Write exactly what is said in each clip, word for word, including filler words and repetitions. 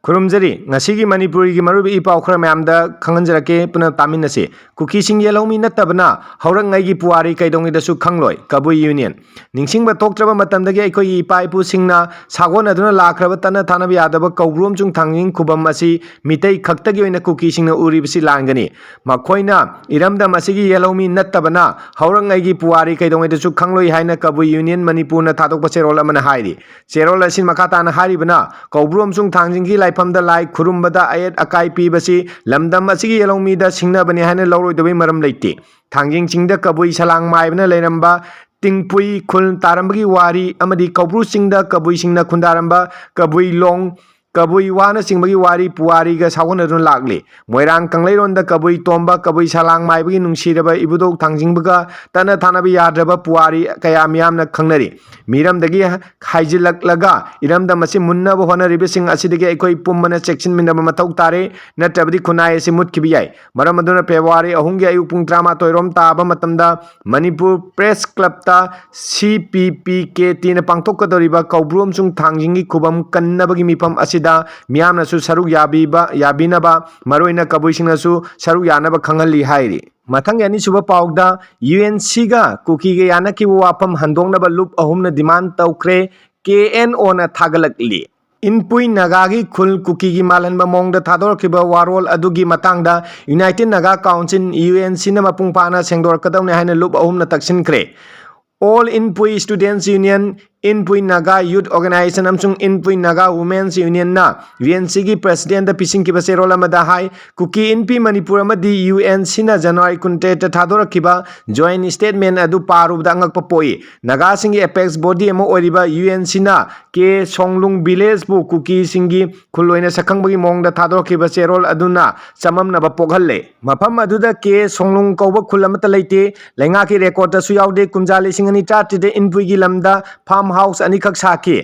ꯈꯨꯔꯨꯝꯖꯔꯤ꯫ ꯉꯁꯤꯒꯤ ꯃꯅꯤꯄꯨꯔꯤꯒꯤ ꯃꯔꯨꯑꯣꯏꯕ ꯏ ꯄꯥꯎ ꯈꯔ ꯃꯌꯥꯝꯗ ꯈꯪꯍꯟꯖꯔꯛꯀꯦ, ꯄꯨꯟꯅ ꯇꯥꯃꯤꯟꯅꯁꯤ꯫ ꯀꯨꯀꯤꯁꯤꯡ ꯌꯦꯜꯍꯧꯃꯤ ꯅꯠꯇꯕꯅ ꯍꯧꯔꯛꯉꯩꯒꯤ ꯄꯨꯋꯥꯔꯤ ꯀꯩꯗꯧꯉꯩꯗꯁꯨ ꯈꯪꯂꯣꯏ, ꯀꯕꯨꯏ ꯌꯨꯅꯤꯌꯟ꯫ ꯅꯤꯡꯁꯤꯡꯕ ꯊꯣꯛꯇ꯭ꯔꯕ ꯃꯇꯝꯗꯒꯤ ꯑꯩꯈꯣꯏꯒꯤ ꯏꯄꯥ ꯏꯄꯨꯁꯤꯡꯅ ꯁꯥꯒꯣꯟꯅꯗꯨꯅ ꯂꯥꯛꯈ꯭ꯔꯕ ꯇꯠꯅ ꯊꯥꯅꯕ ꯌꯥꯗꯕ ꯀꯧꯕ꯭ꯔꯨ ꯑꯃꯁꯨꯡ ꯊꯥꯡꯖꯤꯡ ꯈꯨꯕꯝ ꯑꯁꯤ ꯃꯤꯇꯩ ꯈꯛꯇꯒꯤ ꯑꯣꯏꯅ ꯀꯨꯀꯤꯁꯤꯡꯅ ꯎꯔꯤꯕꯁꯤ ꯂꯥꯟꯒꯅꯤ꯫ ꯃꯈꯣꯏꯅ ꯏꯔꯝꯗꯝ ꯑꯁꯤꯒꯤ ꯌꯦꯜꯍꯧꯃꯤ ꯅꯠꯇꯕꯅ ꯍꯧꯔꯛꯉꯩꯒꯤ ꯄꯨꯋꯥꯔꯤ ꯀꯩꯗꯧꯉꯩꯗꯁꯨ ꯈꯪꯂꯣꯏ ꯍꯥꯏꯅ ꯀꯕꯨꯏ ꯌꯨꯅꯤꯌꯟ ꯃꯅꯤꯄꯨꯔꯅ ꯊꯥꯗꯣꯛꯄ ꯆꯦꯔꯣꯜ ꯑꯃꯅ ꯍꯥꯏꯔꯤ꯫ ꯆꯦꯔꯣꯜ ꯑꯁꯤ ꯃꯈꯥ ꯇꯥꯅ ꯍꯥꯏꯔꯤꯕꯅ, ꯀꯧꯕ꯭ꯔꯨ ꯑꯃꯁꯨꯡ ꯊꯥꯡꯖꯤꯡꯒꯤ ꯂꯥꯏꯐꯝꯗ ꯂꯥꯏ ꯈꯨꯔꯨꯝꯕꯗ ꯑꯌꯦꯠ ꯑꯀꯥꯏ ꯄꯤꯕꯁꯤ ꯂꯝꯗꯝ ꯑꯁꯤꯒꯤ ꯌꯦꯜꯍꯧꯃꯤꯗ ꯁꯤꯡꯅꯕꯅꯤ ꯍꯥꯏꯅ ꯂꯧꯔꯣꯏꯗꯕꯒꯤ ꯃꯔꯝ ꯂꯩꯇꯦ꯫ ꯊꯥꯡꯖꯤꯡ ꯆꯤꯡꯗ ꯀꯕꯨꯏ ꯁꯂꯥꯡ ꯃꯥꯏꯕꯅ ꯂꯩꯔꯝꯕ ꯇꯤꯡꯄꯨꯏ ꯈꯨꯜ ꯇꯥꯔꯝꯕꯒꯤ ꯋꯥꯔꯤ ꯑꯃꯗꯤ ꯀꯧꯕ꯭ꯔꯨ ꯆꯤꯡꯗ ꯀꯕꯨꯏꯁꯤꯡꯅ ꯈꯨꯟꯗꯥꯔꯝꯕ ꯀꯕꯨꯏ ꯂꯣꯡ, ꯀꯕꯨꯏ ꯋꯥꯅꯆꯤꯡꯕꯒꯤ ꯋꯥꯔꯤ ꯄꯨꯋꯥꯔꯤꯒ ꯁꯥꯒꯣꯟꯅꯗꯨꯅ ꯂꯥꯛꯂꯤ꯫ ꯃꯣꯏꯔꯥꯡ ꯀꯪꯂꯩꯔꯣꯟꯗ ꯀꯕꯨꯏ ꯇꯣꯝꯕ, ꯀꯕꯨꯏ ꯁꯂꯥꯡ ꯃꯥꯏꯕꯒꯤ ꯅꯨꯡꯁꯤꯔꯕ ꯏꯕꯨꯙꯧ ꯊꯥꯡꯖꯤꯡꯕꯒ ꯇꯠꯅ ꯊꯥꯅꯕ ꯌꯥꯗ꯭ꯔꯕ ꯄꯨꯋꯥꯔꯤ ꯀꯌꯥ ꯃꯤꯌꯥꯝꯅ ꯈꯪꯅꯔꯤ꯫ ꯃꯤꯔꯝꯗꯒꯤ ꯍꯥꯏꯖꯤꯜꯂꯛꯂꯒ ꯏꯔꯝꯗꯝ ꯑꯁꯤ ꯃꯨꯟꯅꯕ ꯍꯣꯠꯅꯔꯤꯕꯁꯤꯡ ꯑꯁꯤꯗꯒꯤ ꯑꯩꯈꯣꯏ ꯄꯨꯝꯕꯅ ꯆꯦꯛꯁꯤꯟꯃꯤꯟꯅꯕ ꯃꯊꯧ ꯇꯥꯔꯦ, ꯅꯠꯇ꯭ꯔꯕꯗꯤ ꯈꯨꯟꯅꯥꯏ ꯑꯁꯤ ꯃꯨꯠꯈꯤꯕ ꯌꯥꯏ꯫ ꯃꯔꯝ ꯑꯗꯨꯅ ꯐꯦꯕ꯭ꯔꯨꯋꯥꯔꯤ ꯑꯍꯨꯝꯒꯤ ꯑꯌꯨꯛ ꯄꯨꯡ ꯇꯔꯥꯃꯥꯊꯣꯏ ꯔꯣꯝ ꯇꯥꯕ ꯃꯇꯝꯗ ꯃꯅꯤꯄꯨꯔ ꯄ꯭ꯔꯦꯁ ꯀ꯭ꯂꯕꯇ ꯁꯤ ꯄꯤ ꯄꯤ ꯀꯦ ꯇꯤꯅ ꯄꯥꯡꯊꯣꯛꯀꯗꯧꯔꯤꯕ ꯀꯧꯕ꯭ꯔꯨ ꯑꯃꯁꯨꯡ ꯊꯥꯡꯖꯤꯡꯒꯤ ꯈꯨꯕꯝ ꯀꯟꯅꯕꯒꯤ ꯃꯤꯐꯝ ꯑꯁꯤꯗ ꯃꯤꯌꯥꯝꯅꯁꯨ ꯁꯔꯨꯛ ꯌꯥꯕꯤꯕ, ꯌꯥꯕꯤꯅꯕ, ꯃꯔꯨꯑꯣꯏꯅ ꯀꯕꯨꯏꯁꯤꯡꯅꯁꯨ ꯁꯔꯨꯛ ꯌꯥꯅꯕ ꯈꯪꯍꯜꯂꯤ ꯍꯥꯏꯔꯤ꯫ ꯃꯊꯪꯒꯤ ꯑꯅꯤꯁꯨꯕ ꯄꯥꯎꯗ, ꯌꯨ ꯑꯦꯟ ꯁꯤꯒ ꯀꯨꯀꯤꯒ ꯌꯥꯅꯈꯤꯕ ꯋꯥꯐꯝ ꯍꯟꯗꯣꯛꯅꯕ ꯂꯨꯞ ꯑꯍꯨꯝꯅ ꯗꯤꯃꯥꯟ ꯇꯧꯈ꯭ꯔꯦ, ꯀꯦ ꯑꯦꯟ ꯑꯣꯅ ꯊꯥꯒꯠꯂꯛꯂꯤ꯫ ꯏꯟꯄꯨꯏ ꯅꯥꯒꯥꯒꯤ ꯈꯨꯜ ꯀꯨꯀꯤꯒꯤ ꯃꯥꯜꯍꯟꯕ ꯃꯑꯣꯡꯗ ꯊꯥꯗꯣꯔꯛꯈꯤꯕ ꯋꯥꯔꯣꯜ ꯑꯗꯨꯒꯤ ꯃꯇꯥꯡꯗ united Naga council, U N ꯁꯤꯅ ꯃꯄꯨꯡ ꯐꯥꯅ ꯁꯦꯡꯗꯣꯔꯛꯀꯗꯕꯅꯤ ꯍꯥꯏꯅ ꯂꯨꯞ ꯑꯍꯨꯝꯅ ꯇꯛꯁꯤꯟꯈ꯭ꯔꯦ꯫ All Inpui students union, Inpui Naga youth organisation ꯑꯃꯁꯨꯡ ꯏꯟꯄꯨꯏ ꯅꯥꯒꯥ ꯋꯨꯃꯦꯟꯁ ꯌꯨꯅꯤꯌꯟꯅ ꯌꯨ ꯑꯦꯟ ꯁꯤꯒꯤ ꯄ꯭ꯔꯦꯁꯤꯗꯦꯟꯠꯇ ꯄꯤꯁꯤꯟꯈꯤꯕ ꯆꯦꯔꯣꯜ ꯑꯃꯗ ꯍꯥꯏ, ꯀꯨꯀꯤ ꯏꯟꯄꯤ ꯃꯅꯤꯄꯨꯔ ꯑꯃꯗꯤ ꯌꯨ ꯑꯦꯟ ꯁꯤꯅ ꯖꯅꯋꯥꯔꯤ ꯀꯨꯟꯇꯔꯦꯠꯇ ꯊꯥꯗꯣꯔꯛꯈꯤꯕ ꯖꯣꯏꯟꯠ ꯁ꯭ꯇꯦꯠꯃꯦꯟꯠ ꯑꯗꯨ ꯄꯥꯔꯨꯕꯗ ꯑꯉꯛꯄ ꯄꯣꯛꯏ꯫ ꯅꯥꯒꯥꯁꯤꯡꯒꯤ ꯑꯦꯄꯦꯛꯁ ꯕꯣꯗꯤ ꯑꯃ ꯑꯣꯏꯔꯤꯕ ꯌꯨ ꯑꯦꯟ ꯁꯤꯅ ꯀꯦ ꯁꯣꯡꯂꯨꯡ ꯚꯤꯂꯦꯖꯄꯨ ꯀꯨꯀꯤꯁꯤꯡꯒꯤ ꯈꯨꯜ ꯑꯣꯏꯅ ꯁꯛꯈꯪꯕꯒꯤ ꯃꯑꯣꯡꯗ ꯊꯥꯗꯣꯔꯛꯈꯤꯕ ꯆꯦꯔꯣꯜ ꯑꯗꯨꯅ ꯆꯃꯝꯅꯕ ꯄꯣꯛꯍꯜꯂꯦ꯫ ꯃꯐꯝ ꯑꯗꯨꯗ ꯀꯦ ꯁꯣꯡꯂꯨꯡ ꯀꯧꯕ ꯈꯨꯜ ꯑꯃꯠꯇ ꯂꯩꯇꯦ꯫ ꯂꯩꯉꯥꯛꯀꯤ ꯔꯦꯀꯣꯔꯗꯇꯁꯨ ꯌꯥꯎꯗꯦ꯫ ꯀꯨꯝꯖꯥ ꯂꯤꯁꯤꯡ ꯑꯅꯤ ꯇꯔꯥꯇꯔꯦꯠꯇ ꯏꯟꯄꯨꯏꯒꯤ ꯂꯝꯗ ꯐꯥꯔꯝ ꯍꯥꯎꯁ ꯑꯅꯤꯈꯛ ꯁꯥꯈꯤ꯫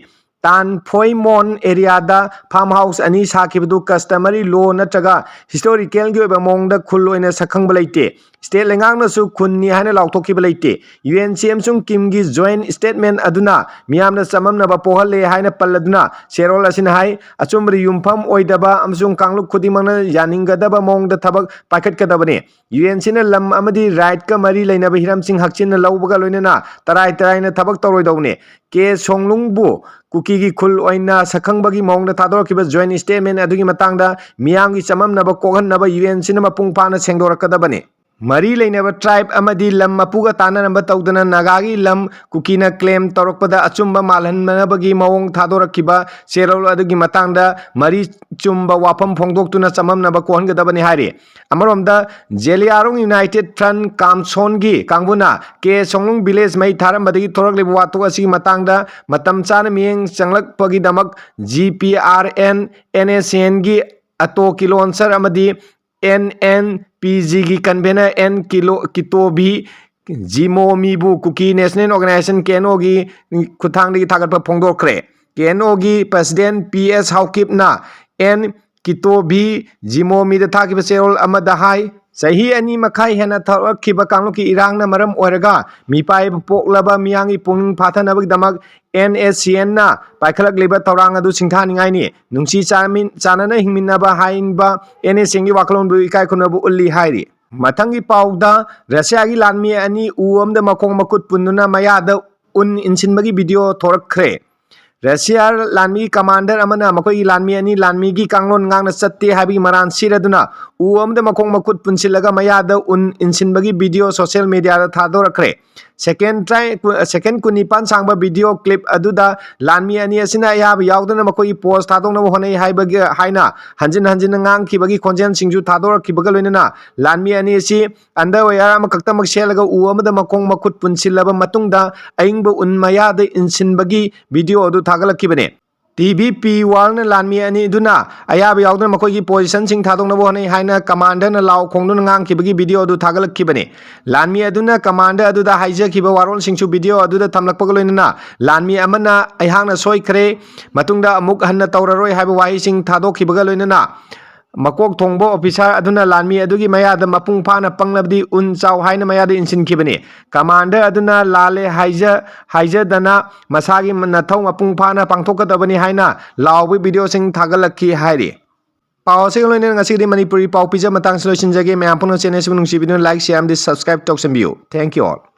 ꯇꯥꯟꯐꯣꯏꯃꯣꯟ ꯑꯦꯔꯤꯌꯥꯗ ꯐꯥꯔꯝ ꯍꯥꯎꯁ ꯑꯅꯤ ꯁꯥꯈꯤꯕꯗꯨ ꯀꯁꯇꯃꯔꯤ ꯂꯣ ꯅꯠꯇ꯭ꯔꯒ ꯍꯤꯁꯇꯣꯔꯤꯀꯦꯜꯒꯤ ꯑꯣꯏꯕ ꯃꯑꯣꯡꯗ ꯈꯨꯜ ꯑꯣꯏꯅ ꯁꯛꯈꯪꯕ ꯂꯩꯇꯦ꯫ ꯁ꯭ꯇꯦꯠ ꯂꯩꯉꯥꯛꯅꯁꯨ ꯈꯨꯟꯅꯤ ꯍꯥꯏꯅ ꯂꯥꯎꯊꯣꯛꯈꯤꯕ ꯂꯩꯇꯦ꯫ ꯌꯨ ꯑꯦꯟ ꯁꯤ ꯑꯃꯁꯨꯡ ꯀꯤꯝꯒꯤ ꯖꯣꯏꯟ ꯁ꯭ꯇꯦꯠꯃꯦꯟ ꯑꯗꯨꯅ ꯃꯤꯌꯥꯝꯗ ꯆꯃꯝꯅꯕ ꯄꯣꯛꯍꯜꯂꯦ ꯍꯥꯏꯅ ꯄꯜꯂꯗꯨꯅ ꯁꯦꯔꯣꯜ ꯑꯁꯤꯅ ꯍꯥꯏ, ꯑꯆꯨꯝꯕꯗ ꯌꯨꯝꯐꯝ ꯑꯣꯏꯗꯕ ꯑꯃꯁꯨꯡ ꯀꯥꯡꯂꯨꯞ ꯈꯨꯗꯤꯡꯃꯛꯅ ꯌꯥꯅꯤꯡꯒꯗꯕ ꯃꯑꯣꯡꯗ ꯊꯕꯛ ꯄꯥꯏꯈꯠꯀꯗꯕꯅꯤ꯫ ꯌꯨ ꯑꯦꯟ ꯁꯤꯅ ꯂꯝ ꯑꯃꯗꯤ ꯔꯥꯏꯠꯀ ꯃꯔꯤ ꯂꯩꯅꯕ ꯍꯤꯔꯝꯁꯤꯡ ꯍꯛꯆꯤꯟꯅ ꯂꯧꯕꯒ ꯂꯣꯏꯅꯅ ꯇꯔꯥꯏ ꯇꯔꯥꯏꯅ ꯊꯕꯛ ꯇꯧꯔꯣꯏꯗꯧꯕꯅꯤ꯫ ꯀꯦ ꯁꯣꯡꯂꯨꯡꯕꯨ ꯀꯨꯀꯤꯒꯤ ꯈꯨꯜ ꯑꯣꯏꯅ ꯁꯛꯈꯪꯕꯒꯤ ꯃꯑꯣꯡꯗ ꯊꯥꯗꯣꯔꯛꯈꯤꯕ ꯖꯣꯏꯟ ꯁ꯭ꯇꯦꯠꯃꯦꯟ ꯑꯗꯨꯒꯤ ꯃꯇꯥꯡꯗ ꯃꯤꯌꯥꯝꯒꯤ ꯆꯃꯝꯅꯕ ꯀꯣꯛꯍꯟꯅꯕ ꯌꯨ ꯑꯦꯟ ꯁꯤꯅ ꯃꯄꯨꯡ ꯐꯥꯅ ꯁꯦꯡꯗꯣꯔꯛꯀꯗꯕꯅꯤ꯫ ꯃꯔꯤ ꯂꯩꯅꯕ ꯇ꯭ꯔꯥꯏꯕ ꯑꯃꯗꯤ ꯂꯝ ꯃꯄꯨꯒ ꯇꯥꯟꯅꯔꯝꯕ ꯇꯧꯗꯅ ꯅꯥꯒꯥꯒꯤ ꯂꯝ ꯀꯨꯀꯤꯅ ꯀ꯭ꯂꯦꯝ ꯇꯧꯔꯛꯄꯗ ꯑꯆꯨꯝꯕ ꯃꯥꯜꯍꯟꯅꯕꯒꯤ ꯃꯑꯣꯡ ꯊꯥꯗꯣꯔꯛꯈꯤꯕ ꯆꯦꯔꯣꯜ ꯑꯗꯨꯒꯤ ꯃꯇꯥꯡꯗ ꯃꯔꯤ ꯆꯨꯝꯕ ꯋꯥꯐꯝ ꯐꯣꯡꯗꯣꯛꯇꯨꯅ ꯆꯃꯝꯅꯕ ꯀꯣꯛꯍꯟꯒꯗꯕꯅꯤ ꯍꯥꯏꯔꯤ꯫ ꯑꯃꯔꯣꯝꯗ ꯖꯦꯂꯤꯌꯥꯔꯣꯡ ꯌꯨꯅꯥꯏꯇꯦꯗ ꯐ꯭ꯔꯟ ꯀꯥꯝꯁꯣꯟꯒꯤ ꯀꯥꯡꯕꯨꯅ ꯀꯦ ꯁꯣꯡꯂꯨꯡ ꯚꯤꯂꯦꯖ ꯃꯩ ꯊꯥꯔꯝꯕꯗꯒꯤ ꯊꯣꯔꯛꯂꯤꯕ ꯋꯥꯊꯣꯛ ꯑꯁꯤꯒꯤ ꯃꯇꯥꯡꯗ ꯃꯇꯝ ꯆꯥꯅ ꯃꯤꯠꯌꯦꯡ ꯆꯪꯂꯛꯄꯒꯤꯗꯃꯛ G P R N, N S C ꯑꯦꯟꯒꯤ ꯑꯇꯣ ꯀꯤꯂꯣꯟꯁꯔ ꯑꯃꯗꯤ ꯑꯦꯟ ꯑꯦꯟ ꯄꯤ ꯖꯤꯒꯤ ꯀꯟꯚꯦꯅꯔ ꯑꯦꯟ ꯀꯤꯂꯣ-, ꯀꯤꯇꯣꯕꯤ ꯖꯤꯃꯣꯃꯤꯕꯨ Kuki national organisation, K N ꯑꯣꯒꯤ ꯈꯨꯠꯊꯥꯡꯗꯒꯤ ꯊꯥꯒꯠꯄ ꯐꯣꯡꯗꯣꯛꯈ꯭ꯔꯦ꯫ ꯀꯦ ꯑꯦꯟ ꯑꯣꯒꯤ ꯄ꯭ꯔꯁꯤꯗꯦꯟ ꯄꯤ ꯑꯦꯁ ꯍꯥꯎꯀꯤꯞꯅ ꯑꯦꯟ ꯀꯤꯇꯣꯕꯤ ꯖꯤꯃꯣꯃꯤꯗ ꯊꯥꯈꯤꯕ ꯆꯦꯔꯣꯜ ꯑꯃꯗ ꯍꯥꯏ, ꯆꯍꯤ ꯑꯅꯤ ꯃꯈꯥꯏ ꯍꯦꯟꯅ ꯊꯣꯛꯂꯛꯈꯤꯕ ꯀꯥꯡꯂꯨꯞꯀꯤ ꯏꯔꯥꯡꯅ ꯃꯔꯝ ꯑꯣꯏꯔꯒ ꯃꯤꯄꯥꯏꯕ ꯄꯣꯛꯂꯕ ꯃꯤꯌꯥꯝꯒꯤ ꯄꯨꯛꯅꯤꯡ ꯐꯥꯊꯅꯕꯒꯤꯗꯃꯛ ꯑꯦꯟ ꯑꯦꯁ ꯁꯤ ꯑꯦꯟꯅ ꯄꯥꯏꯈꯠꯂꯛꯂꯤꯕ ꯊꯧꯔꯥꯡ ꯑꯗꯨ ꯁꯤꯡꯊꯥꯅꯤꯡꯉꯥꯏꯅꯤ꯫ ꯅꯨꯡꯁꯤ ꯆꯥꯃꯤꯟ-, ꯆꯥꯟꯅꯅ ꯍꯤꯡꯃꯤꯟꯅꯕ ꯍꯥꯏꯕ ꯑꯦꯟ ꯑꯦꯁ ꯁꯤ ꯑꯦꯟꯒꯤ ꯋꯥꯈꯜꯂꯣꯟꯕꯨ ꯏꯀꯥꯏ ꯈꯨꯝꯅꯕ ꯎꯠꯂꯤ ꯍꯥꯏꯔꯤ꯫ ꯃꯊꯪꯒꯤ ꯄꯥꯎꯗ ꯔꯁꯤꯌꯥꯒꯤ ꯂꯥꯟꯃꯤ ꯑꯅꯤ ꯎ ꯑꯃꯗ ꯃꯈꯣꯡ ꯃꯈꯨꯠ ꯄꯨꯟꯗꯨꯅ ꯃꯌꯥꯗ ꯎꯟ ꯏꯟꯁꯤꯟꯕꯒꯤ ꯚꯤꯗꯤꯑꯣ ꯊꯣꯔꯛꯈ꯭ꯔꯦ꯫ ꯔꯁꯤꯌꯥ ꯂꯥꯟꯃꯤꯒꯤ ꯀꯃꯥꯟꯗꯔ ꯑꯃꯅ ꯃꯈꯣꯏꯒꯤ ꯂꯥꯟꯃꯤ ꯑꯅꯤ ꯂꯥꯟꯃꯤꯒꯤ ꯀꯥꯡꯂꯣꯟ ꯉꯥꯛꯅ ꯆꯠꯇꯦ ꯍꯥꯏꯕꯒꯤ ꯃꯔꯥꯜ ꯁꯤꯔꯗꯨꯅ ꯎ ꯑꯃꯗ ꯃꯈꯣꯡ ꯃꯈꯨꯠ ꯄꯨꯟꯁꯤꯜꯂꯒ ꯃꯌꯥꯗ ꯎꯟ ꯏꯟꯁꯤꯟꯕꯒꯤ ꯚꯤꯗꯤꯑꯣ ꯁꯣꯁꯤꯌꯦꯜ ꯃꯤꯗꯤꯌꯥꯗ ꯊꯥꯗꯣꯔꯛꯈ꯭ꯔꯦ꯫ ꯁꯦꯀꯦꯟ ꯇꯔꯥ, ꯁꯦꯀꯦꯟ ꯀꯨꯟꯅꯤꯄꯥꯟ ꯁꯥꯡꯕ ꯚꯤꯗꯤꯑꯣ ꯀ꯭ꯂꯤꯞ ꯑꯗꯨꯗ ꯂꯥꯟꯃꯤ ꯑꯅꯤ ꯑꯁꯤꯅ ꯑꯌꯥꯕ ꯌꯥꯎꯗꯅ ꯃꯈꯣꯏꯒꯤ ꯄꯣꯁ ꯊꯥꯗꯣꯛꯅꯕ ꯍꯣꯠꯅꯩ ꯍꯥꯏꯕꯒꯤ, ꯍꯥꯏꯅ ꯍꯟꯖꯤꯟ ꯍꯟꯖꯤꯟꯅ ꯉꯥꯡꯈꯤꯕꯒꯤ ꯈꯣꯟꯖꯦꯜꯁꯤꯡꯁꯨ ꯊꯥꯗꯣꯔꯛꯈꯤꯕꯒ ꯂꯣꯏꯅꯅ ꯂꯥꯟꯃꯤ ꯑꯅꯤ ꯑꯁꯤ ꯑꯟꯗꯔꯋꯦꯌꯔ ꯑꯃꯈꯛꯇꯃꯛ ꯁꯦꯠꯂꯒ ꯎ ꯑꯃꯗ ꯃꯈꯣꯡ ꯃꯈꯨꯠ ꯄꯨꯟꯁꯤꯜꯂꯕ ꯃꯇꯨꯡꯗ ꯑꯏꯪꯕ ꯎꯟ ꯃꯌꯥꯗ ꯏꯟꯁꯤꯟꯕꯒꯤ ꯚꯤꯗꯤꯑꯣ ꯑꯗꯨ ꯊꯥꯒꯠꯂꯛꯈꯤꯕꯅꯤ꯫ ꯇꯤ ꯚꯤ ꯄꯤ ꯋꯥꯔꯜꯅ ꯂꯥꯟꯃꯤ ꯑꯅꯤꯗꯨꯅ ꯑꯌꯥꯕ ꯌꯥꯎꯗꯅ ꯃꯈꯣꯏꯒꯤ ꯄꯣꯖꯤꯁꯟꯁꯤꯡ ꯊꯥꯗꯣꯛꯅꯕ ꯍꯣꯠꯅꯩ ꯍꯥꯏꯅ ꯀꯃꯥꯟꯗꯔꯅ ꯂꯥꯎ ꯈꯣꯡꯗꯨꯅ ꯉꯥꯡꯈꯤꯕꯒꯤ ꯚꯤꯗꯤꯑꯣ ꯑꯗꯨ ꯊꯥꯒꯠꯂꯛꯈꯤꯕꯅꯤ꯫ ꯂꯥꯟꯃꯤ ꯑꯗꯨꯅ ꯀꯃꯥꯟꯗꯔ ꯑꯗꯨꯗ ꯍꯥꯏꯖꯈꯤꯕ ꯋꯥꯔꯣꯜꯁꯤꯡꯁꯨ ꯚꯤꯗꯤꯑꯣ ꯑꯗꯨꯗ ꯊꯝꯂꯛꯄꯒ ꯂꯣꯏꯅꯅ ꯂꯥꯟꯃꯤ ꯑꯃꯅ "ꯑꯩꯍꯥꯛꯅ ꯁꯣꯏꯈ꯭ꯔꯦ, ꯃꯇꯨꯡꯗ ꯑꯃꯨꯛ ꯍꯟꯅ ꯇꯧꯔꯔꯣꯏ" ꯍꯥꯏꯕ ꯋꯥꯍꯩꯁꯤꯡ ꯊꯥꯗꯣꯛꯈꯤꯕꯒ ꯂꯣꯏꯅꯅ ꯃꯀꯣꯛ ꯊꯣꯡꯕ ꯑꯣꯐꯤꯁꯥꯔ ꯑꯗꯨꯅ ꯂꯥꯟꯃꯤ ꯑꯗꯨꯒꯤ ꯃꯌꯥꯗ ꯃꯄꯨꯡ ꯐꯥꯅ ꯄꯪꯂꯕꯗꯤ ꯎꯟ ꯆꯥꯎ ꯍꯥꯏꯅ ꯃꯌꯥꯗ ꯏꯟꯁꯤꯟꯈꯤꯕꯅꯤ꯫ ꯀꯃꯥꯟꯗꯔ ꯑꯗꯨꯅ ꯂꯥꯜꯂꯦ ꯍꯥꯏꯖ-, ꯍꯥꯏꯖꯗꯅ ꯃꯁꯥꯒꯤ ꯅꯊꯧ ꯃꯄꯨꯡ ꯐꯥꯅ ꯄꯥꯡꯊꯣꯛꯀꯗꯕꯅꯤ ꯍꯥꯏꯅ ꯂꯥꯎꯕ ꯚꯤꯗꯤꯑꯣꯁꯤꯡ ꯊꯥꯒꯠꯂꯛꯈꯤ ꯍꯥꯏꯔꯤ꯫ ꯄꯥꯎ ꯑꯁꯤꯒ ꯂꯣꯏꯅꯅ ꯉꯁꯤꯒꯤꯗꯤ ꯃꯅꯤꯄꯨꯔꯤ ꯄꯥꯎ ꯄꯤꯖ ꯃꯇꯥꯡꯁꯤ ꯂꯣꯏꯁꯤꯟꯖꯒꯦ꯫ ꯃꯌꯥꯝ ꯄꯨꯝꯅꯃꯛ ꯆꯦꯅꯦꯜꯁꯤꯕꯨ ꯅꯨꯡꯁꯤꯕꯤꯗꯨꯅ like, share ꯑꯃꯗꯤ subscribe ꯇꯧꯁꯟꯕꯤꯌꯨ꯫ Thank you all.